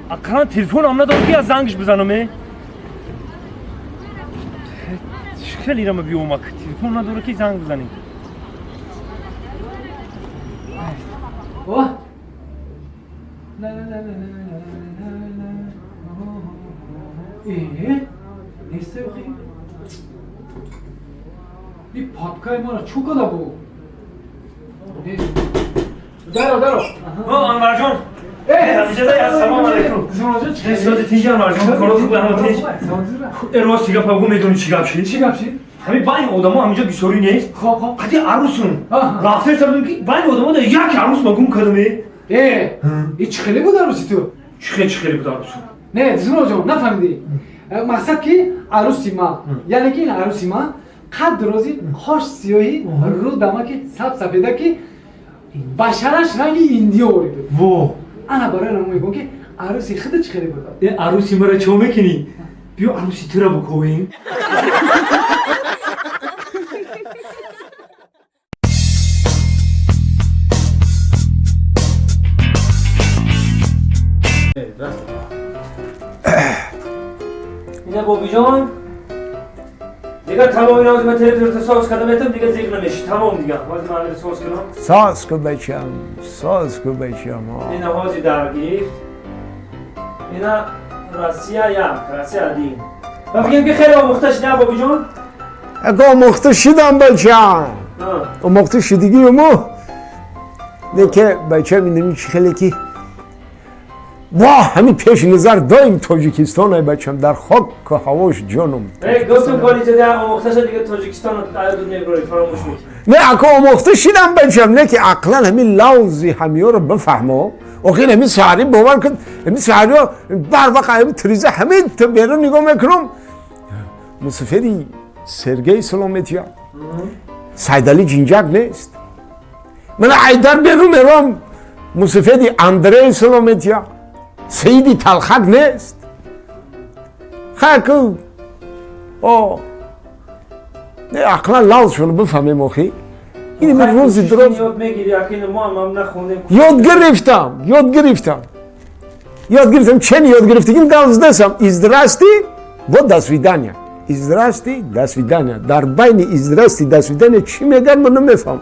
Ақаллан телефонам надорам ки аз зангш бизанам э? Хеле рама биёмак. Телефон надора ки занг бизанем. О! Э? Нестай охи? И папкаи мара чӯ када бу? Даро, даро. О, Анварҷон. Ассалому алайкум. Зуроҷон, тинҷ Анварҷон. Коро хуб ҳама тинҷ. Рост гап гу медонӣ чӣ гап шид? Чӣ гап шид? Ҳамин байни одамо ҳаминҷо бисёрӣ нест. Хоб, хоб. Қади арӯсум. Рафта сабдум ки байни одамо да як арӯс ма гум кардам э. Э, и чӣ хеле буд арӯси ту? Чӣ хеле буд арӯсум? Не, Зуроҷон, нафаҳмидӣ. Мақсад ки арӯси ма, яъне ки ин арӯси ма қад рози хош сиёҳӣ, рӯ дамаки саб сафеда ки башараш ранги индиё ворид буд. Во! Ана барои намо мегӯям ки арӯси худа чӣ хеле буд? Э, арӯси мара чо мекунӣ? Биё арӯси тура буковем. Ина бобиҷон, дигар тамом ина ҳозир ман телевизорто соз кардам метам, дигар зиқ намеши. Тамом дигар. Ҳозир ман амир соз кунам. Соз ку бачам, соз ку бачам. Ина ҳозир даргирифт. Ина Россия як, Россия один. Ва фикр ки хеле омӯхта шидам бобиҷон? Ака омӯхта шидам бачам. Омӯхта шидигии мо. Не ки бачам инами чӣ хеле ки ва ҳамин пеши назар доим Тоҷикистон ай бачам дар хоку ҳавош ҷонум. Э, гуфтум колиҷа омӯхта шад дига Тоҷикистон аёдут мебарӣ, фаромӯш мекунӣ. Не, ака омӯхта шидам бачам, не ки ақлан ҳамин лавзи ҳамиёро бифаҳмо. Охир ҳамин саҳарӣ бовар кун, ҳамин саҳариё бар вақт ҳамин тиреза ҳамин берун нигоҳ мекунам. Мусафири Сергей Солометия, Сайдали Ҷинҷак нест. Ман Айдар берун мерам, мусафири Андрей Солометия, Саиди Талхак нест. Хаку. О. Не, ақлан лавзшонро бифаҳмем охи. Ин ман рӯзи дуроз ёд мегирӣ, акин мо ҳам нахондем. Ёд гирифтам, ёд гирифтам. Ёд гирифтам, чен ёд гирифтагим галз нестам. И здрасти, вот до свидания. И здрасти, до свидания. Дар байни и здрасти, до свидания чӣ мегӯяд, ман намефаҳмам.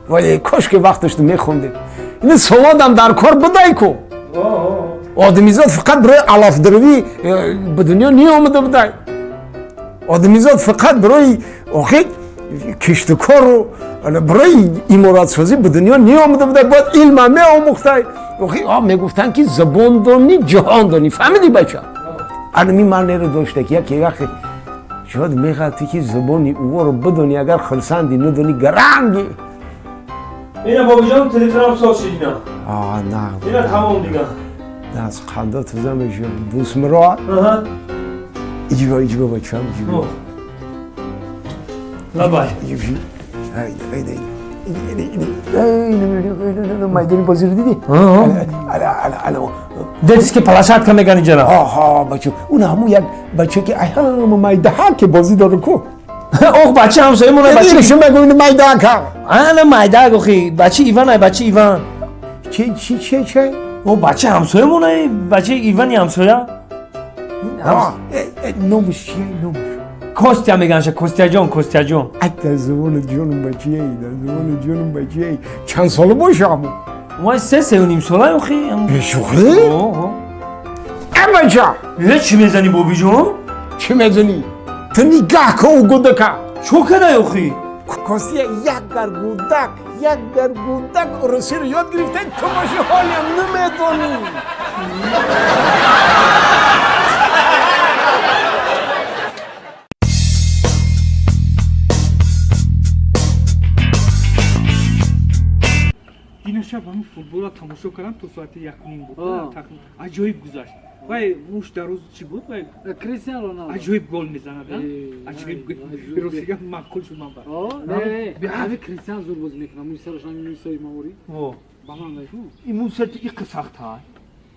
Вале кош ки вақташро мехондем. Ин саводам дар кор будай ку. Одамизод фақат барои алафдаравӣ ба дунё ниомада будай. Одамизод фақат барои охи киштукору барои иморатсозӣ ба дунё ниомада будай. Бояд илма меомӯхтай. Охи мегуфтанд ки забондонӣ ҷаҳондонӣ. Фаҳмидӣ бача? Ана маънеро дошта ки яке вақте шояд мехоҳӣ ки забони ӯро бидонӣ, агар хурсандӣ надонӣ гарангӣ. Ина бобиҷон телевизорам соз шид ина. А, на. Ина тамом дигар. Аз қанда туза мешавам. Дӯстмиро. Аҳа. Иҷиба, иҷиба бачам, иҷиба. Лабай. Иҷиба. Айда, айда, айда. Майдони бозиро дидӣ? Ала, ала, ала. Детский площадка меган инҷара. Аҳа, бача. Он ҳамун як бача ки ҳама майдаҳа ки бозӣ дора ку. Ох, бача ҳамсоямон ай бача. Шумо мегӯед майдаҳа. Ана майдаҳ охи, бача Иван ай бача Иван. Чӣ, чӣ, чӣ, чӣ? О, бача ҳамсоямон ай, бача Ивани ҳамсоя. Номаш чия, номаш? Костя меганша, Костяҷон, Костяҷон. Ай дар забони ҷонум бачае, дар забони ҷонум бачае. Чанд сола боша ҳамун? Вай 3-3.5 сола охи. Бешӯхӣ? Ай бача! Э, чӣ мезанӣ бобиҷон? Чӣ мезанӣ? Ту нигаҳ кун ӯ гудака. Чо кадай охи? Костя як гар гудак, як гар гудак русиро ёд гирифта, ту боши ҳолиам намедонӣ. Дина шаб ҳамин футболро тамошо кардам то соати 1:30 буд. Аҷоиб гузашт. Вай муш дар рӯз чӣ буд? Вай Кристиан Роналдо. Аҷоиб гол мезанад, аҷоиб. Ростига маъқул шуд ман бар. Не, ҳамин Кристиан зур бозӣ мекунад. Муи сараш ҳамин муи сари маворӣ. Баланд ай ку. Ин муи сари иқ сахт ҳай.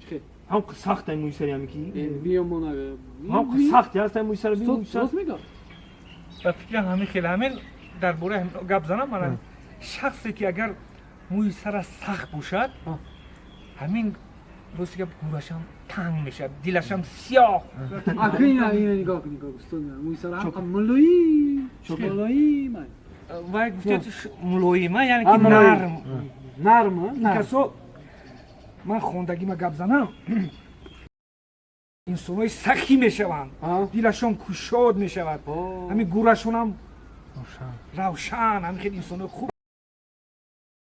Чӣ? Ҳам сахт ай муи сари ҳами ки. Биёмона. Ҳам сахт ҳаст ай муи сари муи сар. Рост мегӯяд. Ба фикрам ҳамин хел ҳамин дар бораи гап занам ман шахсе ки агар муи сара сахт бошад, ҳамин Рости гап, гурашам танг мешавад, дилашам сиёҳ. Ака, ина нигоҳ кун, нигоҳ, устод, мӯи сара ҳам мулоим, мулоим. Вай гуфтед мулоима, яъне ки нарм. Нарм, нарм. Касо ман хондагима гап занам, инсонҳои сахӣ мешаванд, дилашон кушод мешавад, ҳамин гурашонам равшан, ҳамин хел инсонҳои хуб.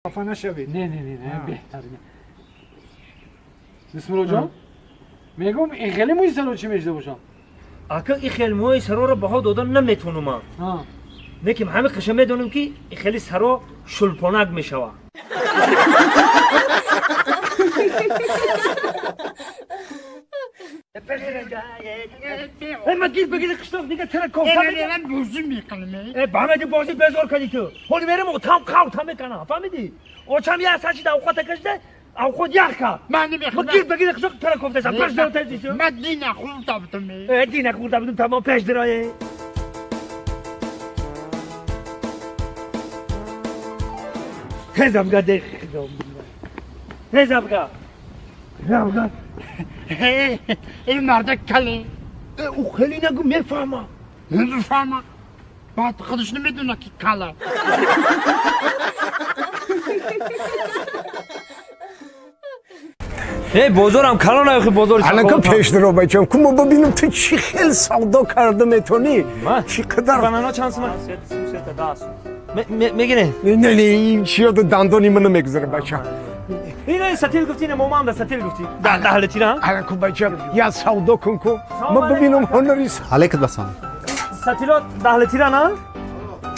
Хафа нашавед. Не, не, не, не, беҳтар. Бисмиллоҷон, мегӯм, ин хеле мӯи саро чӣ мешуда бошам? Ака, ин хел мӯи сароро баҳо додан наметавонам ман. Лекин ҳамин қиша медонам, ки ин хели саро шулпонак мешавад. Ма гир бигири қишлоқ, дига тара кофта. Ман бозӣ мекунам. Бамеди, бозӣ безор кардӣ ту. Ҳоли мерем, там қавта мекунам, фаҳмидӣ? Очам як сачида авқота кашида, авқот ях кард. Ман намехӯрам. Гир бигири қишлоқ, тара кофтасам. Пеш даро тезису. Ман дина хӯрда будам. Дина хӯрда будум, тамом, пеш дарое. Тезам га, тезам га. Тезам га. Ин марда кале. Ӯ хеле нагу, мефаҳмам. Намефаҳмам. Баъд худаш намедона, ки кала. Эй, бозорам калон охи, бозор. Алака, пеш даро, бачам, ку мо бибинем, ту чӣ хел савдо карда метавонӣ, чӣ қадар. Банано чанд сум? Мегире? Не, не, ин чиёда дандони мана мегузара, бачам. Ина сатил гуфти, ина момам да сатил гуфти. Даҳлатира? Алаку, бачам, я савдо кун, ку мо бибинем ҳунари. Алейкум ассалом. Сатило даҳлатира на?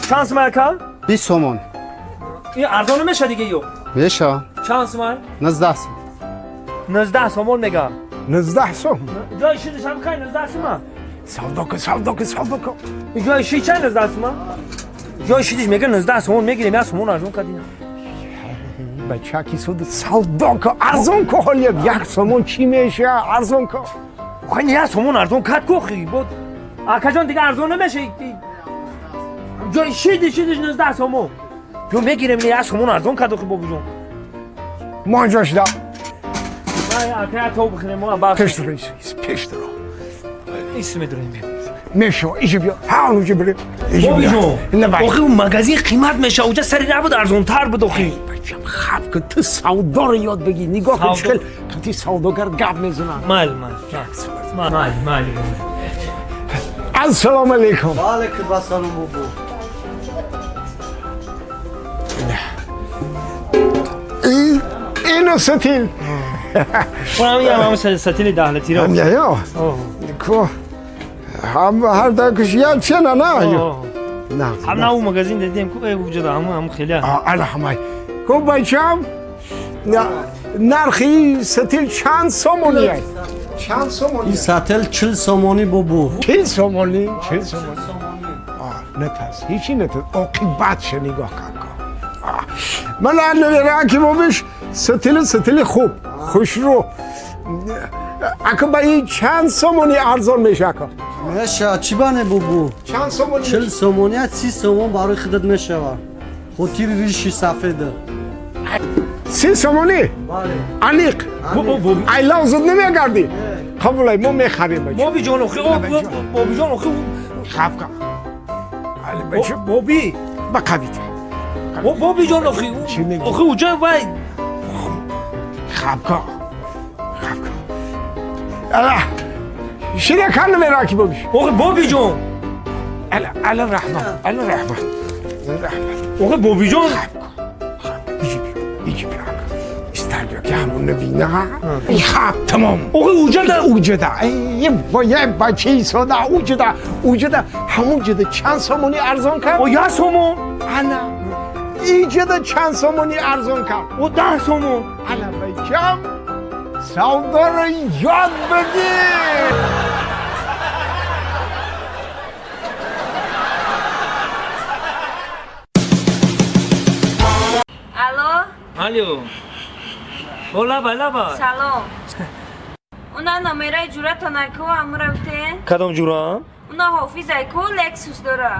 Чанд сум, ака? 20 сомон. Ин арзон намеша диге ё? Меша. Чанд сум? 19 сум. 19 сомон мега. 19 сом. Ҷои шидаш ҳам кай 19 сума? Савдо кун, савдо кун, савдо кун. Ҷои шид чанд 19 сума? Ҷои шидиш мега 19 сомон мегирем, як сомон арзон кардина. Бача, ки суд, савдо кун, арзон кун, ҳолия як сомон чӣ меша, арзон кун. Хай, як сомон арзон кард ку охи. Бод акаҷон, дига арзон намеша. Ҷои шидиш 19 сомон. Ё мегирем, як сомон арзон кард охи, бобиҷон. Мо анҷо шуда. Ака, то бихӯрем мо бахш. Пеш даро, пеш даро. Ис медорем. Мешава, иҷа биё, ҳа, онҷа бирем. Бобиҷон, охи магазин қимат меша, уҷа сари набуд, арзонтар буд охи. Бачам, хаб кун, ту савдоро ёд бигир, нигоҳ кун, чӣ хел қати савдогар гап мезанад. Майли, майли. Майли, майли. Ассалому алайкум. Ва алайкум ассалом, бобо. Ино сатил. Ҳам сатили даҳлатира. Ё. Ко ҳам ҳар дакш я чена на. На. Ҳам на, у магазин дидем ку, уҷада ҳам ҳам хеле. Ала ҳамай. Ку, бачам, нархи сатил чанд сомонӣ аст? Чанд сомонӣ? Ин сатил 40 сомонӣ, бобо. 40 сомонӣ, 40 сомонӣ. Натарс, ҳечи натарс. Оқибатша нигоҳ кун. Ман Акимович, сатили, сатили хуб, хушрӯ. Ака, ба ин чанд сомонӣ арзон меша, ака? Меша, чӣ бане, бобо? Чанд сомонӣ? 40 сомонӣ, 30 сомон барои худат мешава. Хотири риши сафеда. 30 сомонӣ? Бале. Аниқ. Айлав зуд намегардӣ? Қабулай, мо мехарем. Бобиҷон, охи, бобиҷон, охи. Хаб кун. Али бача. Боби. Ба қабита. Бобиҷон, охи, охи, уҷа вай. Хаб кун. Хаб кун. Ала. Шида кар намераки, бобиш. Охи, бобиҷон. Ала, ала раҳмат, ала раҳмат. Раҳмат. Охи, бобиҷон. Хаб кун. Хаб кун. Иҷи биё. Иҷи биё. Истар биё, ки ҳамон набина. Хаб, тамом. Охи, уҷада. Уҷада. Эй, боя бачаи сода, уҷада, уҷада, ҳамон ҷада чанд сомонӣ арзон кард? О, як сомон. Ана. Иҷада чанд сомонӣ арзон кард? О, 10 сомон. Ана, бачам, савдоро ёд бигир. Алло? Алло. О, лаба, лаба. Салом. Уна номераи ҷуратон ку амра гуфтен? Кадом ҷура? Уна ҳофизай ку, Лексус дора.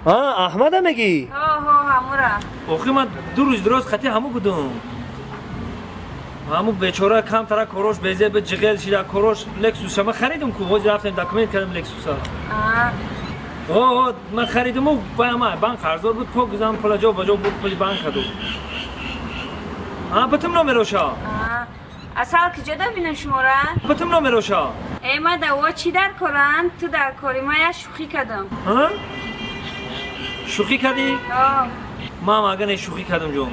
А, Аҳмада мегӣ? Ҳо, ҳо, ҳамура. Охи, ман 2 рӯз дуроз хати ҳаму будум. Ҳамун бечора камтара корош безе би ҷиғел шида корош Лексуса ман харидум ку, ҳозир рафтем, документ кардем Лексуса. О, ман харидуму бама банк қарздор буд, пок гузам, пула ҷо ба ҷо буд, пули банк каду. А битум номероша. Асал, киҷо да бинам шумора? Битум номероша. Э, ма даво чӣ дар коранд? Ту дар кори, ма як шӯхӣ кардам. Шӯхӣ кардӣ? О. Мам, ага не, шӯхӣ кардам, ҷон.